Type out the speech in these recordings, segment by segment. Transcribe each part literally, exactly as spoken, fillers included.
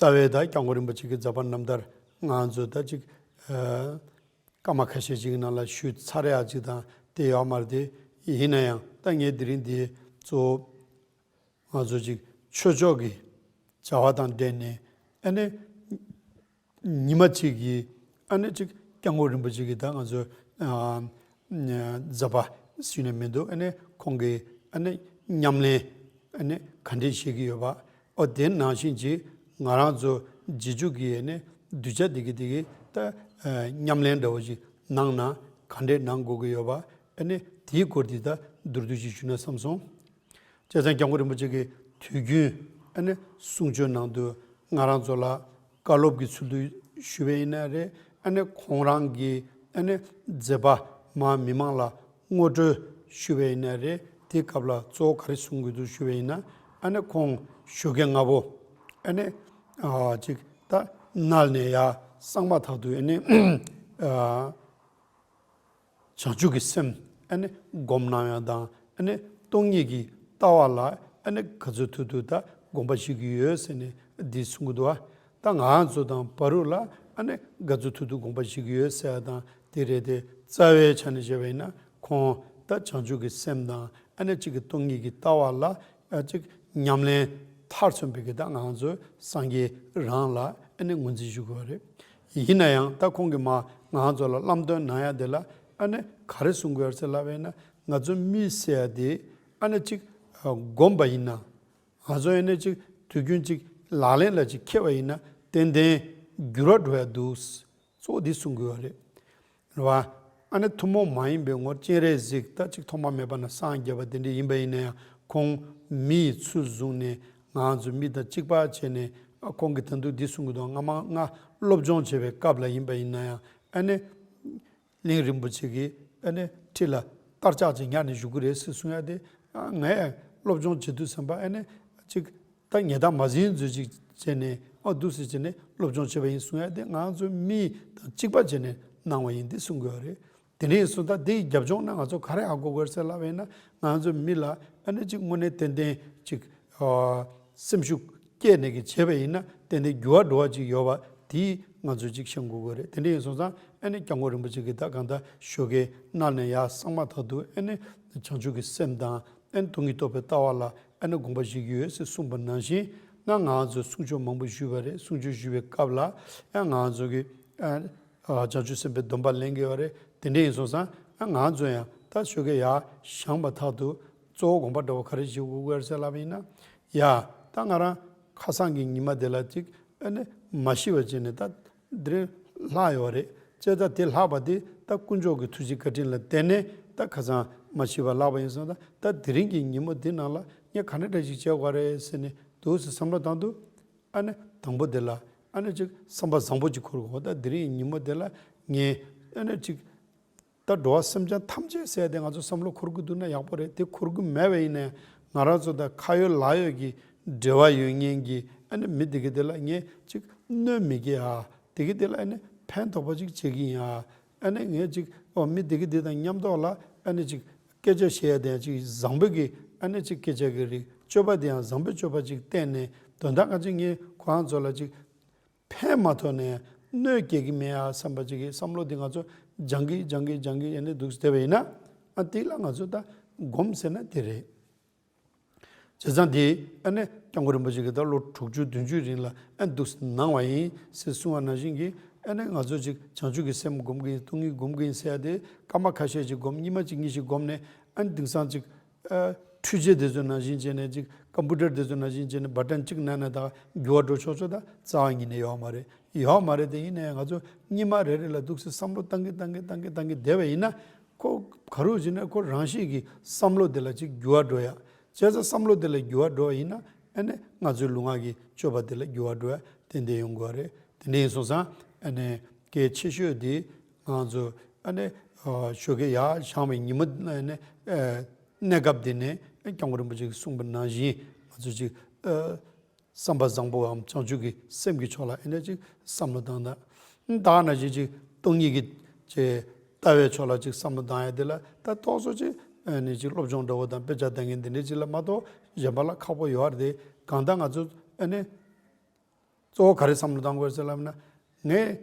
ལྟ་བའི་ད་སྐྱབས་མགོན་རིན་པོ་ཆེ་གི་མཛད་པ་རྣམ་ཐར་ང་ཚོ་ད་ཅིག་ཨ་སྐར་མ་ཁ་ཤས་ཅིག་ནང་ལ་ཞུས་ཚར་ཡག་ཅིག་དང་དེ་ཡོད་མ་རེད་དེ། ཡིན་ན་ཡང་ད་ངས་དེ་རིང་འདི་གཙོ་བོ་ང་ཚོ་ཅིག་ཆོས་ཕྱོགས་ཀྱི་བྱ་བ་དང་འབྲེལ་ནས་ཨ་ནི་ཉི་མ་གཅིག་གིས་ཨ་ནི་ཅིག་སྐྱབས་མགོན་རིན་པོ་ཆེ་གི་ད་ང་ཚོ་ཨ་མཛད་པ་ཞུས་ནས་མི་འདུག་ཨ་ནི་ཁོང་གི་ཨ་ནི་ཉམས་ལེན་ཨ་ནི་ག་འདྲས་བྱེད་ཀྱི་ཡོད་པ། ཨོ་དེ་ནང་བཞིན་ཅིག་ང་རང་ཚོ་རྗེས་འཇུག་གི་ཨ་ནི་གདུལ་བྱ་དེ་གི་དེ་གི་ད་ཨ་ཉམས་ལེན་འདྲ་བོ་ཞིག་གནང་ན་ག་འདྲས་གནང་དགོས་ཀྱི་ཡོད་པ། ཨ་ནི་དེའི་སྐོར་དེ་ད་མདོར་བསྡུས་ཤིག་ཞུས་ན་བསམ་སོང་། བྱས་ཙང་སྐྱབས་མགོན་རིན་པོ་ཆེ་གིས་དུས་རྒྱུན་ཨ་ནི་གསུང་ཆོས་ནང་དུ་ང་རང་ཚོ་ལ་བཀའ་སློབ་ཀྱི་ཚུལ་དུ་ཞུས་པ་ཡིན་ན་རེད། ཨ་ནི་ཁོང་རང་གི་ཨ་ནི་མཛད་པ་མ་མི་མང་ལ་ངོ་སྤྲོད་ཞུས་པ་ཡིན་ན་རེད། དེ་སྐབས་ལ་གཙོ་བོ་ག་རེ་གསུང་དགོས་འདུག་ཞུས་པ་ཡིན་ན། ཨ་ནི་ཁོང་ཞོགས་ཀས་སྔ་པོ་ཨ་ནི་ཨ་ཅིག་ད་མནལ་ནས་ཡར་སངས་མ་ཐག་ཏུ་ཨ་ནི་ཨ་བྱང་ཆུབ་ཀྱི་སེམས་ཨ་ནི་སྒོམ་གནང་ཡག་དང་ཨ་ནི་སྟོང་ཉིད་ཀྱི་ལྟ་བ་ལ་ཨ་ནི་ག་ཚོད་ཐུབ་ཐུབ་ད་དགོངས་པ་བཞེས་ཀྱི་ཡོད་ཟེར་ནས་འདི་གསུང་གི་འདུག་བ། ད་ང་ཚོ་དང་བར་དུ་ལ་ཨ་ནི་ག་ཚོད་ཐུབ་ཐུབ་དགོངས་པ་བཞེས་ཀྱི་ཡོད་ཟེར་ཡག་དང་དེ་རེད་དེ། རྩ་བའི་ཆ་ནས་བཤད་པ་ཡིན་ན་ཁོང་ད་བྱང་ཆུབ་ཀྱི་སེམས་དང་ཨ་ནི་གཅིག་གི་སྟོང་ཉིད་ཀྱི་ལྟ་བ་ལ་ཨ་གཅིག་ཉམས་ལེན་མཐར་སོན་པའི་གི་ད་ང་ཚོ་སངས་རྒྱས་རང་ལ་ཨ་ནི་ངོས་འཛིན་ཞུ་དགོས་པ་རེད། ཡིན་ན་ཡང་ད་ཁོང་གིས་མ་ང་ཚོ་ལ་བསླབ་སྟོན་གནང་ཡག་དེ་ལ་ཨ་ནི་ག་རེ་གསུང་དགོས་ཟེར་ལབ་པ་ཡིན་ན། ང་ཚོ་མི་ཟེར་ཡག་དེ་ཨ་ནི་གཅིག་སྒོམ་པ་ཡིན་ན། ང་ཚོ་ཨ་ནི་གཅིག་དུས་རྒྱུན་གཅིག་ལག་ལེན་ལ་གཅིག་འཁྱེར་བ་ཡིན་ན་ཏན་ཏན་འགྱུར་བ་འགྲོ་ཡག་འདུག། གཙོ་བོ་འདི་གསུང་དགོས་པ་རེད། རེད་བ། ཨ་ནི་ཐུན་མོང་མ་ཡིན་པའི་ངོར་སྤྱན་རས་གཟིགས་ད་ཅིག་ཐོག་མ་མེད་པ་ནས་སངས་རྒྱས་པ་དེ་འདྲ་ཡིན་པ་ཡིན་ན་ཡང་ཁོང་མི་ཡི་ཚུལ་བཟུང་ནས་ང་ཚོ་མི་དང་གཅིག་པ་བྱས་ནས་ཨ་ཁོང་གིས་ད་དུང་འདི་གསུང་གི་འདུག། སྔ་མ་ང་སློབ་སྦྱོང་བྱེད་པའི་སྐབས་ལ་ཡིན་པ་ཡིན་ན་ཡང་ཨ་ནི་གླིང་རིན་པོ་ཆེ་གིས་ཨ་ནི་ཁྲི་ལ་སྟར་ལྕག་ཅིག་ཉར་ནས་བཞུགས་ཀྱི་རེད་ཟེར་གསུང་ཡག་དེ། ཨ་ངས་སློབ་སྦྱོང་བྱེད་དུས་ཙམ་པ་ཨ་ནི་ཅིག་ད་ཉེས་དག་མ་ཟིན་ཚོད་ཅིག་བྱས་ནས་ཨ་འདུག་སེ་བྱས་ནས་སློབ་སྦྱོང་བྱས་པ་ཡིན་གསུང་ཡག་དེ། ང་ཚོ་མི་དང་གཅིག་པ་བྱས་ནས་གནང་བ་ཡིན་འདི་གསུང་དགོས་པ་རེད། དེ་འདྲ་ཡིན་སོང་ཙང་དེའི་རྒྱབ་ལྗོངས་ན་ང་ཚོ་ག་རེ་ཧ་གོ་དགོས་ཟེར་ལབ་པ་ཡིན་ན། ང་ཚོ་མི་ལ་ཨ་ནི་ཅིག་དངོས་གནས་ཏན་ཏན་ཅིག་ཨ་སེམས་ཤུགས་སྐྱེད་ནས་ཀྱི་བྱས་པ་ཡིན་ན་ཏན་ཏན་འགྱུར་བ་འགྲོ་བ་ཅིག་ཡོད་པ་དེ་ང་ཚོས་ཅིག་ཤེས་དགོས་ཀྱི་རེད། དེ་འདྲ་ཡིན་སོང་ཙང་ཨ་ནི་སྐྱབས་མགོན་རིན་པོ་ཆེ་གིས་ད་གང་ལྟར་ཞོགས་ཀས་མནལ་ནས་ཡར་སངས་མ་ཐག་ཏུ་ཨ་ནི་བྱང་ཆུབ་ཀྱི་སེམས་དང་ཨ་ནི་སྟོང་ཉིད་རྟོགས་པའི་ལྟ་བ་ལ་ཨ་ནི་དགོངས་པ་བཞེས་ཀྱི་ཡོད་ཟེར་གསུངས་པ་ནང་བཞིན། ན་ང་ཚོས་གསུང་ཆོས་མང་པོ་ཞུས་པ་རེད། གསུང་ཆོས་ཞུས་པའི་སྐབས་ལ་ཡང་ང་ཚོ་གིས་ཨ་ཨ་བྱང་ཆུབ་སེམས་དཔའི་སྡོམ་པ་ལེན་གྱི་ཡོད་རེད། དེ་འདྲ་ཡིན་སོང་ཙང་ཨ་ང་ཚོ་ཡང་ད་ཞོགས་ཀས་ཡར་བཞེངས་པ་ཐག་ཏུ་གཙོ་བོ་དགོངས་པ་འདྲ་བོ་ག་རེ་ཞིག་དགོས་ཀྱི་ཡོད་རེད་ཟེར་ལབ་པ་ཡིན་ན། ཡ་ད་ང་རང་ཁ་སང་གི་ཉི་མ་དེ་ལ་ཅིག་ཨ་ནི་མ་ཤི་བ་བྱས་ནས་ད་དེ་རིང་ལྷག་ཡོད་རེད། བྱས་ཙང་དེ་ལྷག་པ་དེ་ད་དཀོན་མཆོག་གི་ཐུགས་རྗེ་བཀའ་དྲིན་ལ་བརྟེན་ནས་ད་ཁ་སང་མ་ཤི་བ་ལྷག་པ་ཡིན་སོང་། ད་ད་དེ་རིང་གི་ཉིན་མོ་འདི་ནང་ལ་ངས་ག་འདྲ་འདྲ་ཞིག་བྱེད་དགོས་རེད་ཟེར་ནས་འདུག་སེ་བསམ་བློ་བཏང་དུས། ཨ་ནི་དང་པོ་དེ་ལ་ཨ་ནི་ཅིག་བསམ་པ་བཟང་པོ་ཅིག་འཁོར་དགོས། ད་དེ་རིང་གི་ཉིན་མོ་དེ་ལ་ངས་ཨ་ནི་ཅིག་ད་འགྲོ་བ་སེམས་ཅན་ཐམས་ཅད་ཟེར་ཏེ་ང་ཚོ་བསམ་བློ་འཁོར་གྱི་འདུག་ན་ཡག་པོ་རེད། དེ་འཁོར་གྱི་མེད་པ་ཡིན་ན་ང་རང་ཚོ་དང་ཁ་ཡོད་ལག་ཡོད་ཀྱི་འབྲེལ་བ་ཡོད་མཁན་གྱི་ཨ་ནི་མི་དེ་གི་དེ་ལ་ངས་ཅིག་གནོད་མི་སྐྱེལ་ཨ། དེ་གི་དེ་ལ་ཨ་ནི་ཕན་ཐོགས་པ་ཅིག་བྱེད་ཀྱི་ཡིན་ཨ། ཨ་ནི་ངས་ཅིག་ཨོ་མི་དེ་གི་དེ་དང་མཉམ་ཐོག་ལ་ཨ་ནི་ཅིག་སྐད་ཆ་བཤད་ཡ་དེ་ཡང་ཅིག་བཟང་པོ་གི་ཨ་ནི་ཅིག་སྐད་ཆ་གི་རིགས། སྤྱོད་པ་དེ་ཡང་བཟང་པོའི་སྤྱོད་པ་ཅིག་བསྟན་ནས། དོན་དག་ག་ཅིག་ངས་ཁོ་རང་ཚོ་ལ་ཅིག་ཕན་མ་ཐོགས་ནས་གནོད་སྐྱེལ་གི་མེད་ཨ་བསམ་པ་ཅིག་གི་བསམ་བློ་དེ་ང་ཚོ་སྦྱང་གི་སྦྱང་གི་སྦྱང་གི་ཡ་ནི་འདུག་སེ་བསྡད་པ་ཡིན་ན། ཨ་དེ་ལ་ང་ཚོ་ད་སྒོམ་ཟེར་ན་དེ་རེད། བྱས་ཙང་དེ་ཨ་ནི་སྐྱབས་མགོན་རིན་པོ་ཆེ་གིས་ད་ལོ་དྲུག་ཅུ་བདུན་ཅུའི་རིང་ལ་ཨ་ནི་འདུག་སེ་གནང་བ་ཡིན་ཟེར་གསུངས་པ་ནང་བཞིན་གྱི། ཨ་ནི་ང་ཚོ་ཅིག་བྱང་ཆུབ་ཀྱི་སེམས་སྒོམ་གྱི་ཡིན། སྟོང་ཉིད་སྒོམ་གྱི་ཡིན་ཟེར་ཡ་དེ་སྐར་མ་ཁ་ཤས་ཅིག་སྒོམ། ཉི་མ་གཅིག་གཉིས་ཤིག་སྒོམ་ནས་ཨ་ནི་དེང་སང་ཅིག་ཨ་འཕྲུལ་ཆས་དེ་ཚོ་ནང་བཞིན་བྱས་ནས་ཅིག་ཀམ་པུ་ཊར་དེ་ཚོ་ནང་བཞིན་བྱས་ནས་བ་ཊན་གཅིག་མནན་ན་ད་འགྱུར་བ་འགྲོ་ཆོག་ཆོག་ད་རྩ་བ་ཉིད་ནས་ཡོད་མ་རེད། ཡོད་མ་རེད། དེ་ཡིན་ན་ཡང་ང་ཚོ་ཉི་མ་རེ་རེ་ལ་འདུག་སེ་བསམ་བློ་བཏང་གི་བཏང་གི་བཏང་གི་བཏང་གི་བསྡད་པ་ཡིན་ན། ཁོ་ག་རུ་ཟེར་ན་ཁོ་རང་བཞིན་གྱིས་བསམ་བློ་དེ་ལ་ཅིག་འགྱུར་བ་འགྲོ་ཡ། བྱས་ཙང་བསམ་བློ་དེ་ལ་འགྱུར་བ་འགྲོ་བ་ཡིན་ན་ཨ་ནི་ང་ཚོའི་ལུས་ངག་གི་སྤྱོད་པ་དེ་ལ་འགྱུར་བ་འགྲོ་ཡ་ཏན་ཏན་ཡོང་དགོས་རེད། དེ་འདྲ་ཡིན་སོང་ཙང་ཨ་ནི་གལ་ཆེ་ཤོས་དེ་ང་ཚོ་ཨ་ནི་ཨ་ཞོགས་ཀས་ཡར་བཞེངས་པའི་ཉིན་མོ་ཨ་ནི་ཨ་གནས་སྐབས་དེ་ནས་སྐྱབས་མགོན་རིན་པོ་ཆེ་གིས་གསུངས་པ་ནང་བཞིན་ང་ཚོ་ཅིག་ཨ་བསམ་པ་བཟང་པོའམ་བྱང་ཆུབ་ཀྱི་སེམས་ཀྱི་ཕྱོགས་ལ་ཨེ་འདྲ་ཅིག་བསམ་བློ་བཏང་དང་། ད་ནང་བཞིན་ཅིག་སྟོང་ཉིད་ཀྱི་ཅིག་ལྟ་བའི་ཕྱོགས་ལ་ཅིག་བསམ་བློ་བཏང་ཡ་དེ་ལ་ད་ཏོག་ཙམ་ཅིག་ཨ་ནི་ཅིག་སློབ་སྦྱོང་འདྲ་བོ་དང་དཔེ་ཆ་ལྟ་མཁན་དེ་འདྲ་ཅིག་ལ་མ་གཏོགས་གཞན་པ་ལ་ཁག་པོ་ཡོད་རེད། དེ་གང་ལྟར་ང་ཚོ་ཨ་ནི་ གཙོ་བོ་ག་རེ་བསམ་བློ་བཏང་དགོས་ཟེར་ལབ་ན། ངས་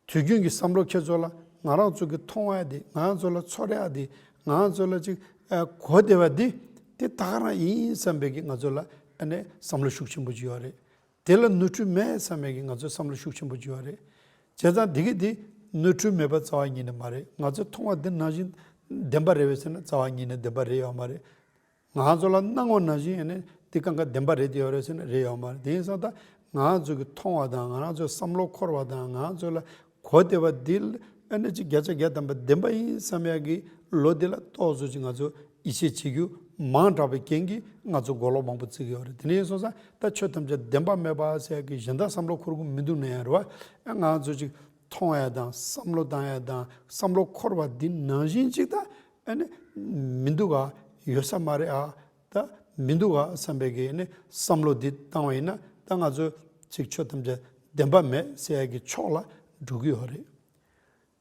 དུས་རྒྱུན་གྱི་བསམ་བློ་ཁྱེད་ཚོ་ལ། ང་རང་ཚོ་གི་མཐོང་བ་འདི། ང་རང་ཚོ་ལ་ཚོར་ཡ་འདི། ང་རང་ཚོ་ལ་ཅིག་ཨ་གོ་བདེ་བ་འདི། དེ་ད་ག་རང་ཡིན་བསམ་པའི་གི་ང་ཚོ་ལ་ཨ་ནི་བསམ་བློ་ཤུགས་ཆེན་པོ་ཅིག་ཡོད་རེད། དེ་ལ་ནོར་འཁྲུལ་མེད་བསམ་པའི་གི་ང་ཚོ་བསམ་བློ་ཤུགས་ཆེན་པོ་ཅིག་ཡོད་རེད། བྱས་ཙང་འདི་གི་འདི་ནོར་འཁྲུལ་མེད་པ་རྩ་བ་ཉིད་ནས་མ་རེད། ང་ཚོས་མཐོང་བ་འདི་ནང་བཞིན་བདེན་པ་རེད་པས་ཟེར་ན་རྩ་བ་ཉིད་ནས་བདེན་པ་རེད་ཡོད་མ་རེད། ང་ཚོ་ལ་སྣང་བ་ནང་བཞིན་ཨ་ནི་འདི་གང་ག་བདེན་པ་རེད་དེ་ཡོད་རེད་ཟེར་ན་རེད་ཡོད་མ་རེད། དེ་ཡིན་ཙང་ད་ང་ཚོ་གི་མཐོང་བ་དང་། ང་རང་ཚོའི་བསམ་བློ་འཁོར་བ་དང་། ང་ཚོ་ལ་གོ་བདེ་བ་འདི་ཨ་ནི་ཅིག་བརྒྱ་ཆ་བརྒྱ་ཐམ་པ་བདེན་པ་ཡིན་བསམ་ཡག་གི་བློ་འདི་ལ་ཏོག་ཙམ་ཅིག་ང་ཚོ་ཡིད་ཆེས་བྱེད་རྒྱུ་མང་དྲགས་པའི་རྐྱེན་གྱིས་ང་ཚོ་གོ་ལོག་མང་པོ་བརྩི་གི་ཡོད་རེད། དེ་འདྲ་ཡིན་སོང་ཙང་ད་ཆོས་ཐམས་ཅད་བདེན་པ་མེད་པ་ཟེར་ཡག་གི་གཞན་དག་བསམ་བློ་འཁོར་གི་མི་འདུག་ན་ཡང་རེད་བ། ང་ཚོ་ཅིག་མཐོང་ཡ་དང་བསམ་བློ་བཏང་ཡ་དང་བསམ་བློ་འཁོར་བ་འདི་ནང་བཞིན་ཅིག་ད་ཨ་ནི་མི་འདུག་ག་ཡོད་ས་མ་རེད་ཨ། ད་མི་འདུག་ག་བསམ་པའི་གི་ཨ་ནི་བསམ་བློ་འདི་བཏང་བ་ཡིན་ན། ད་ང་ཚོ་ཅིག་ཆོས་ཐམས་ཅད་བདེན་པ་མེད་ཟེར་ཡ་གི་ཕྱོགས་ལ་འགྲོ་གི་ཡོད་རེད།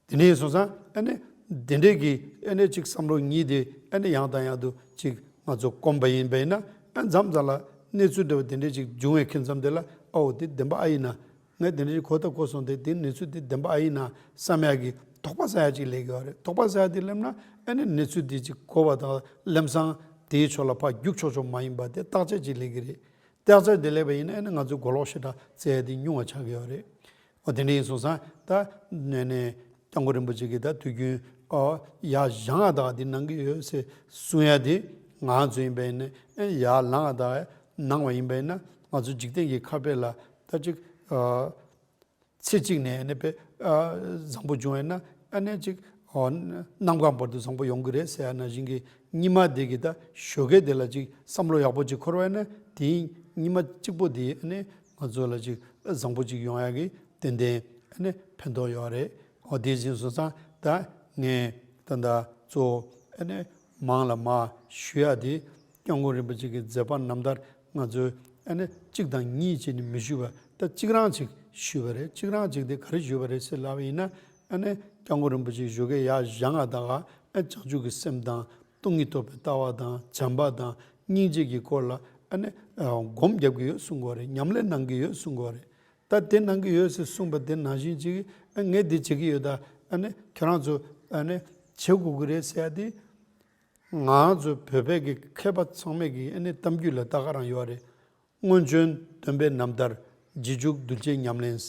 དེ་འདྲ་ཡིན་སོང་ཙང་ཨ་ནི་དེ་འདྲའི་གི་ཨ་ནི་ཅིག་བསམ་བློ་གཉིས་དེ་ཨ་ནི་ཡང་དང་ཡང་དུ་ཅིག་ང་ཚོ་སྐོམ་པ་ཡིན་པ་ཡིན་ན། ཨ་མཚམས་མཚམས་ལ་གནས་ཚུལ་འདྲ་བ་དེ་འདྲའི་ཅིག་འབྱུང་བའི་ཁེ་མཚམས་དེ་ལ། ཨའོ་དེ་བདེན་པ་ཨ་ཡིན་ན། ངས་དེ་འདྲའི་གོ་ད་གོ་སོང་སྟེ། དེ་གནས་ཚུལ་དེ་བདེན་པ་ཨ་ཡིན་ན་བསམ་ཡག་གི་དོགས་པ་ཟ་ཡ་ཅིག་སླེབས་ཀྱི་ཡོད་རེད། དོགས་པ་ཟ་ཡ་དེ་སླེབས་ན་ཨ་ནི་གནས་ཚུལ་དེ་ཅིག་གོ་བ་དང་ལམ་སང་དེའི་ཕྱོགས་ལ་ཕར་རྒྱུག་ཆོག་ཆོག་མ་ཡིན་པ་དེ་བརྟག་དཔྱད་ཅིག་སླེབས་ཀྱི་རེད། བརྟག་དཔྱད་དེ་སླེབས་པ་ཡིན་ན་ཨ་ནི་ང་ཚོའི་གོ་ལོག་ཞེ་དྲག་བཙལ་ཡ་དེ་ཉུང་བ་ཆགས་ཀྱི་ཡོད་རེད། འོ་དེ་འདྲ་ཡིན་སོང་ཙང་ད་ནས་ནས་སྐྱབས་མགོན་རིན་པོ་ཆེ་གིས་ད་དུས་རྒྱུན་ཨོ་ཡར་བཞེངས་ཡ་དག་འདི་གནང་གི་ཡོད་ཟེར་གསུང་ཡ་དེ། ང་ཚོ་ཡིན་པ་ཡིན་ན་ཨེ་ཡར་ལངས་ཡ་དག་གནང་བ་ཡིན་པ་ཡིན་ན། ང་ཚོ་འཇིག་རྟེན་གྱི་ཁ་དཔེ་ལ་ད་ཅིག་ཨ་ཚེ་གཅིག་ནས་ཨ་ནི་དཔེ་ཨ་བཟང་པོ་བྱུང་བ་ཡིན་ན་ཨ་ནི་ཅིག་ཨོ་ནམ་མཁའ་བར་དུ་བཟང་པོ་ཡོང་གི་རེད་ཟེར་ཡ་ནང་བཞིན་གྱི་ཉི་མ་དེ་གི་ད་ཞོགས་ཀས་དེ་ལ་ཅིག་བསམ་བློ་ཡག་པོ་ཅིག་འཁོར་བ་ཡིན་ན། དེའི་ཉི་མ་གཅིག་པོ་དེ་ཨ་ནི་ང་ཚོ་ལ་ཅིག་བཟང་པོ་ཅིག་ཡོང་ཡ་གི་ཏན་ཏན་ཨ་ནི་ཕན་ཐོགས་ཡོད་རེད། འོ་དེ་ཡིན་སོང་ཙང་ད་ངས་ད་ད་གཙོ་བོ་ཨ་ནི་མང་ལ་མ་ཞུ་ཡ་དེ། སྐྱབས་མགོན་རིན་པོ་ཆེ་གི་མཛད་པ་རྣམ་ཐར་ང་ཚོས་ཨ་ནི་གཅིག་དང་གཉིས་བྱས་ནས་མི་ཞུས་པ། ད་གཅིག་རང་ཅིག་ཞུས་པ་རེད། གཅིག་རང་ཅིག་དེ་ག་རེ་ཞུས་པ་རེད་ཟེར་ལབ་པ་ཡིན་ན། ཨ་ནི་སྐྱབས་མགོན་རིན་པོ་ཆེ་ཞོགས་ཀས་ཡར་བཞེངས་ཡ་དག་ཨ་བྱང་ཆུབ་ཀྱི་སེམས་དང་། སྟོང་ཉིད་རྟོགས་པའི་ལྟ་བ་དང་། བྱམས་པ་དང་། སྙིང་རྗེ་གི་སྐོར་ལ་ཨ་ནི་ཨ་སྒོམ་རྒྱབ་ཀྱི་ཡོད་གསུང་གི་ཡོད་རེད། ཉམས་ལེན་གནང་གི་ཡོད་གསུང་གི་ཡོད་རེད། ད་དེ་གནང་གི་ཡོད་ཟེར་གསུངས་པ་དེ་ནང་བཞིན་ཅིག་ཨ་ངས་འདི་བྱེད་ཀྱི་ཡོད། ད་ཨ་ནི་ཁྱེད་རང་ཚོ་ཨ་ནི་བྱེད་དགོས་ཀྱི་རེད་ཟེར་ཡ་དེ། ང་ཚོ་བོད་པའི་གི་མཁས་པ་ཚང་མའི་གི་ཨ་ནི་གཏམ་རྒྱུད་ལ་ད་ག་རང་ཡོད་རེད། སྔོན་བྱོན་སྟོན་པའི་རྣམ་ཐར། རྗེས་འཇུག་གདུལ་བྱའི་ཉམས་ལེན། བྱས་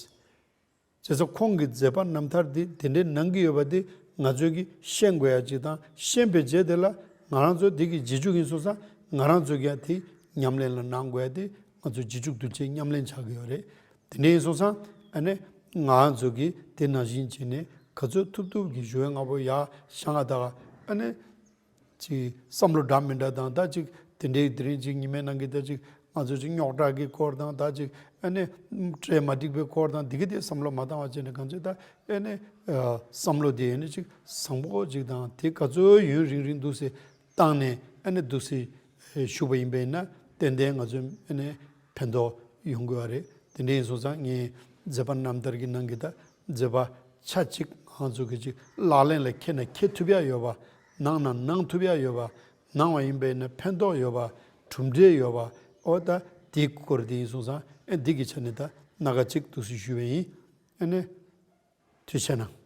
ཙང་ཁོང་གི་མཛད་པ་རྣམ་ཐར་འདི་དེ་འདྲའི་གནང་གི་ཡོད་པ་འདི་ང་ཚོས་ཀྱིས་ཤེས་དགོས་ཡ་ཅིག་དང་། ཤེས་པའི་རྗེས་དེ་ལ་ང་རང་ཚོ་འདི་གི་རྗེས་འཇུག་ཡིན་སོང་ཙང་ང་རང་ཚོས་ཀྱང་དེ་ཉམས་ལེན་ལ་གནང་དགོས་ཡ་དེ་ང་ཚོ་རྗེས་འཇུག་གདུལ་བྱའི་ཉམས་ལེན་ཆགས་ཀྱི་ཡོད་རེད། དེ་འདྲ་ཡིན་སོང་ཙང་ཨ་ནི་ང་ཚོ་གིས་དེ་ནང་བཞིན་བྱས་ནས་ག་ཚོད་ཐུབ་ཐུབ་ཀྱིས་ཞོགས་པ་སྔ་པོ་ཡར་བཞེངས་ཡ་དག་ཨ་ནི་ཅིག་བསམ་བློ་འདྲ་མི་འདྲ་དང་། ད་ཅིག་དེ་འདྲའི་དེ་རིང་ཅིག་ཉི་མའི་ནང་གི་ད་ཅིག་ང་ཚོ་ཅིག་རྙོག་དྲ་གི་སྐོར་དང་། ད་ཅིག་ཨ་ནི་སྤྲད་མ་འགྲིག་པའི་སྐོར་དང་། འདི་གི་དེ་བསམ་བློ་མ་བཏང་བ་བྱས་ནས་གང་ཅི་ད་ཨ་ནི་ཨ་བསམ་བློ་དེ་ཨ་ནི་ཅིག་བཟང་པོ་ཅིག་དང་། དེ་ག་ཚོད་ཡུན་རིང་རིང་འདུག་སེ་བཏང་ནས་ཨ་ནི་འདུག་སེ་ཞུ་བ་ཡིན་པ་ཡིན་ན་ཏན་ཏན་ང་ཚོ་ཨ་ནི་ཕན་ཐོགས་ཡོང་དགོས་པ་རེད། དེ་འདྲ་ཡིན་སོང་ཙང་ངས་མཛད་པ་རྣམ་ཐར་གྱི་ནང་གི་ད་མཛད་པ་ཆ་གཅིག་ང་ཚོ་གི་ཅིག་ལག་ལེན་ལ་འཁྱེར་ན་འཁྱེར་ཐུབ་ཡ་ཡོད་པ། གནང་ན་གནང་ཐུབ་ཡ་ཡོད་པ། གནང་བ་ཡིན་པས་ན་ཕན་ཐོགས་ཡོད་པ། གྲུབ་འབྲས་ཡོད་པ། འོ་ད་དེའི་སྐོར་དེ་ཡིན་སོང་ཙང་ཨ་འདི་གི་ཆ་ནས་ད་སྣ་ཁ་གཅིག་འདུག་སེ་ཞུས་པ་ཡིན། ཨ་ནི་ཐུགས་རྗེ་གནང་།